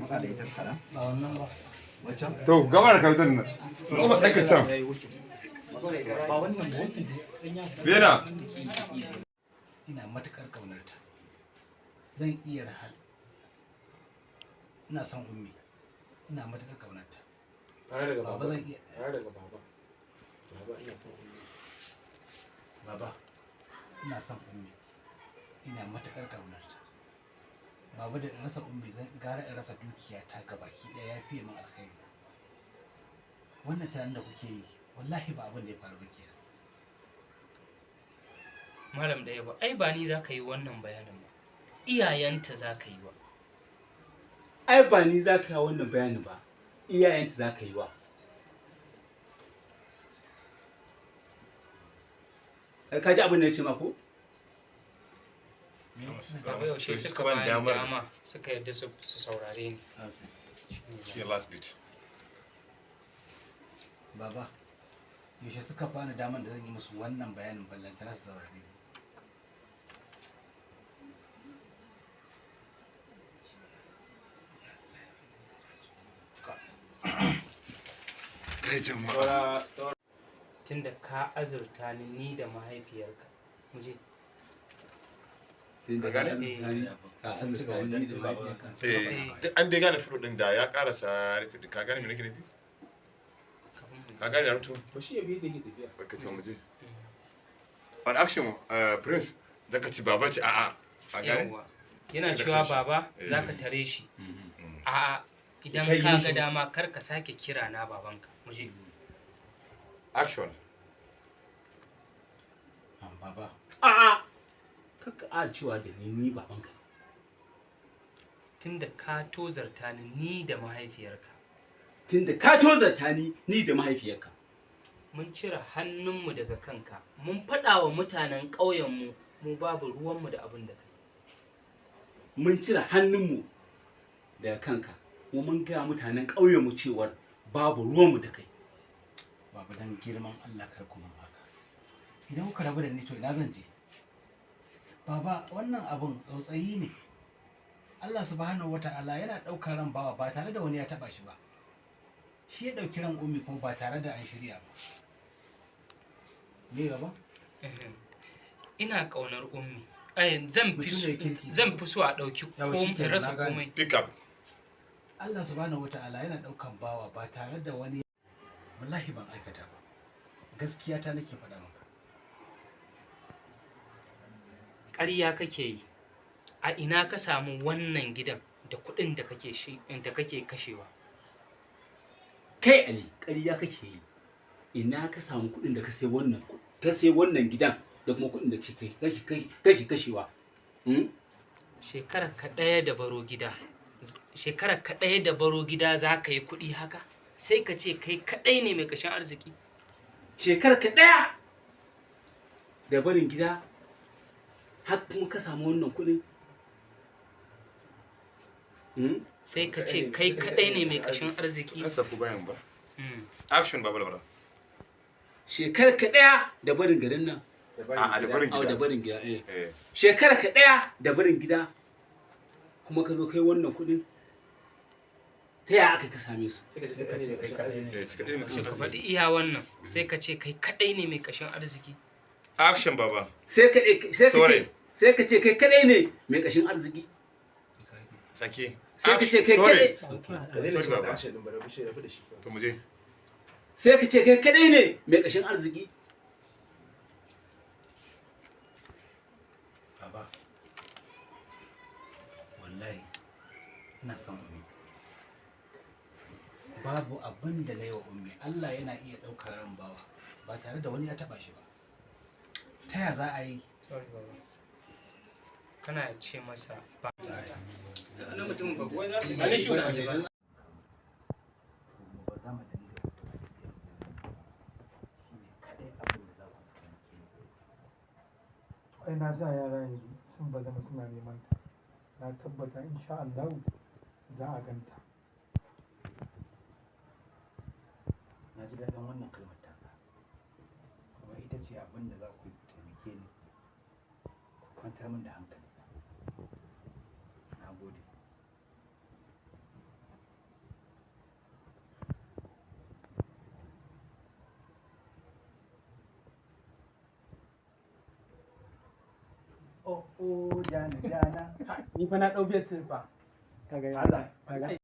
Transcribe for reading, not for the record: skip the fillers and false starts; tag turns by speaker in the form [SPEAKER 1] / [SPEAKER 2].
[SPEAKER 1] Matsa da ita kaɗan.
[SPEAKER 2] To gaba da kaldan nan. Kuma ɗaka can. Bena.
[SPEAKER 3] Ina matukar ƙaunarta. Zan iya rahal. Ina son Ummi. Ina matukar ƙaunarta.
[SPEAKER 4] Fara daga
[SPEAKER 3] Baba
[SPEAKER 4] baba.
[SPEAKER 3] zan iya.
[SPEAKER 4] Fara daga baba. Baba, ina son Ummi.
[SPEAKER 3] Baba, ina son Ummi. Ina matukar ƙaunarta. Baba, da in rasa Ummi zan gara in rasa dukiya ta gabaki ɗaya ya fiye min alkhairi. Wannan tunanin da kuke yi, wallahi ba abin da ya faru ba kenan.
[SPEAKER 5] Malam ɗaya ba, ai ba ni za ka yi wannan bayanin ba, iyayenta za ka yi wa.
[SPEAKER 6] Ai ba ni za ka yi wannan bayanin ba, iyayenta za ka yi wa. Ai ka ji abin da ya ce ma ko?
[SPEAKER 5] Baba, yaushe suka
[SPEAKER 2] Suka bani
[SPEAKER 5] bani
[SPEAKER 2] damar.
[SPEAKER 5] dama suka yarda su saurare ni?
[SPEAKER 2] Shi last bit.
[SPEAKER 3] Baba, yaushe suka bani daman da zan yi musu wannan bayanin ballantana su saurare ni?
[SPEAKER 2] Kai jama'a.
[SPEAKER 5] Tunda ka azurta ni, ni da mahaifiyarka, mu je.
[SPEAKER 2] Ka gane?
[SPEAKER 6] Ka azurta ni da mahaifiyarka.
[SPEAKER 2] Eh, duk an dai gane furo din da ya karasa rufe din. Ka gane me nake nufi? Ka gane Naruto?
[SPEAKER 6] Ba shi ya bi da yake tafiya.
[SPEAKER 2] Barka to mu je. On action, Prince, zaka ci baba ci a'a. Ka gane?
[SPEAKER 5] Yawwa, yana
[SPEAKER 2] Sai ka
[SPEAKER 5] cewa
[SPEAKER 2] tare shi.
[SPEAKER 5] baba,
[SPEAKER 2] Eh.
[SPEAKER 5] za ka tare shi. A'a, idan
[SPEAKER 6] Kai
[SPEAKER 5] ka
[SPEAKER 6] mishi.
[SPEAKER 5] ga dama kar ka sake kira na babanka. Mu je.
[SPEAKER 2] Action.
[SPEAKER 3] Baba,
[SPEAKER 6] A'a, kar ka ƙara cewa da ni ni babanka ne.
[SPEAKER 5] Tunda ka tozarta ni, ni da mahaifiyarka.
[SPEAKER 6] Tunda ka tozarta ni, ni da mahaifiyarka.
[SPEAKER 5] Mun cire hannunmu daga kanka, mun faɗa wa mutanen ƙauyenmu mu babu ruwanmu da abin da kai.
[SPEAKER 6] Mun cire hannunmu daga kanka kuma mun gaya mutanen ƙauyenmu cewar babu ruwanmu da kai.
[SPEAKER 3] Baba, dan girman Allah kar ku min haka. Idan kuka rabu da ni, to ina zan je? Baba, wannan abun tsautsayi ne. Allah Subhanahu wata'ala yana ɗaukar ran bawa ba tare da wani ya taɓa shi ba. Shi ya ɗauki ran Ummi kuma ba tare da an shirya ba. Me gaba?
[SPEAKER 5] Ina ƙaunar Ummi. Ai zan fi so,
[SPEAKER 3] Mutum ne kirki.
[SPEAKER 5] zan fi so a ɗauki
[SPEAKER 3] Yawa,
[SPEAKER 5] komai,
[SPEAKER 3] shikenan,
[SPEAKER 5] rasa
[SPEAKER 3] na gane.
[SPEAKER 5] komai.
[SPEAKER 2] Pick up.
[SPEAKER 3] Allah Subhanahu wata'ala yana ɗaukan bawa ba tare da wani. Wallahi ban aikata ba. Gaskiya ta nake faɗa maka.
[SPEAKER 5] Ƙarya kake yi. A ina ka samu wannan gidan da kuɗin da kake shi da kake kashewa?
[SPEAKER 6] Kai Ali, ƙarya kake yi. Ina ka samu kuɗin da ka sai wannan gidan da kuma kuɗin da kake kashewa? Hmm?
[SPEAKER 5] Shekarar ka ɗaya da baro gida, shekarar ka ɗaya da baro gida za ka yi kuɗi haka? Sai ka ce kai kaɗai ne mai ƙashin arziki.
[SPEAKER 6] Shekarar ka ɗaya da barin gida har kuma ka samu wannan kuɗin? Hmm?
[SPEAKER 5] Sai ka ce kai kaɗai ne mai ƙashin arziki.
[SPEAKER 2] Kasa ku bayan ba. Action, baba labara.
[SPEAKER 6] Shekarar ka ɗaya da barin garin nan.
[SPEAKER 2] A'a, da barin
[SPEAKER 6] Au, da
[SPEAKER 2] gida.
[SPEAKER 6] barin gida, eh.
[SPEAKER 2] Eh.
[SPEAKER 6] Shekarar ka ɗaya da barin gida kuma ka zo kai wannan kuɗin, ta yaya aka ka same su?
[SPEAKER 4] Sai ka ce kai kaɗai ne mai ƙashin arziki.
[SPEAKER 2] Eh, shi kaɗai ne mai
[SPEAKER 5] Ce
[SPEAKER 2] ƙashin
[SPEAKER 5] ka faɗi
[SPEAKER 2] arziki.
[SPEAKER 5] iya wannan, sai ka ce kai kaɗai ne mai ƙashin arziki.
[SPEAKER 2] Action, baba.
[SPEAKER 6] Sai ka ce
[SPEAKER 2] Sorry.
[SPEAKER 6] sai ka ce kai kaɗai ne mai ƙashin arziki.
[SPEAKER 2] Sake.
[SPEAKER 6] Sai ka ce kai
[SPEAKER 2] Sorry.
[SPEAKER 6] kaɗai
[SPEAKER 4] Ka daina ce
[SPEAKER 2] Sorry,
[SPEAKER 4] masa
[SPEAKER 2] baba.
[SPEAKER 4] action ɗin ba, rabu shi, rabu da shi.
[SPEAKER 2] To mu je.
[SPEAKER 6] Sai ka ce kai kaɗai ne mai ƙashin arziki.
[SPEAKER 3] Baba, wallahi ina son Ummi. Babu abin da na yi wa Ummi. Allah yana iya ɗaukar ran bawa ba tare da wani ya taɓa shi ba. Ta ya za a yi?
[SPEAKER 5] Sorry baba, kana ce masa ba.
[SPEAKER 3] Ba za mu da ni da ku shine kaɗai abin da za ku taimake ni.
[SPEAKER 7] Ai na sa yara yanzu sun bazama suna neman ta. Na tabbata insha Allah za a ganta.
[SPEAKER 3] Na ji daɗin wannan kalmar taka, kuma ita ce abin da za ku yi ku taimake ni, ku kwantar min da hankali. Oh oh jana jana.
[SPEAKER 1] Ni fa na ɗau besin fa.
[SPEAKER 7] Kaga ya Allah. Kaga.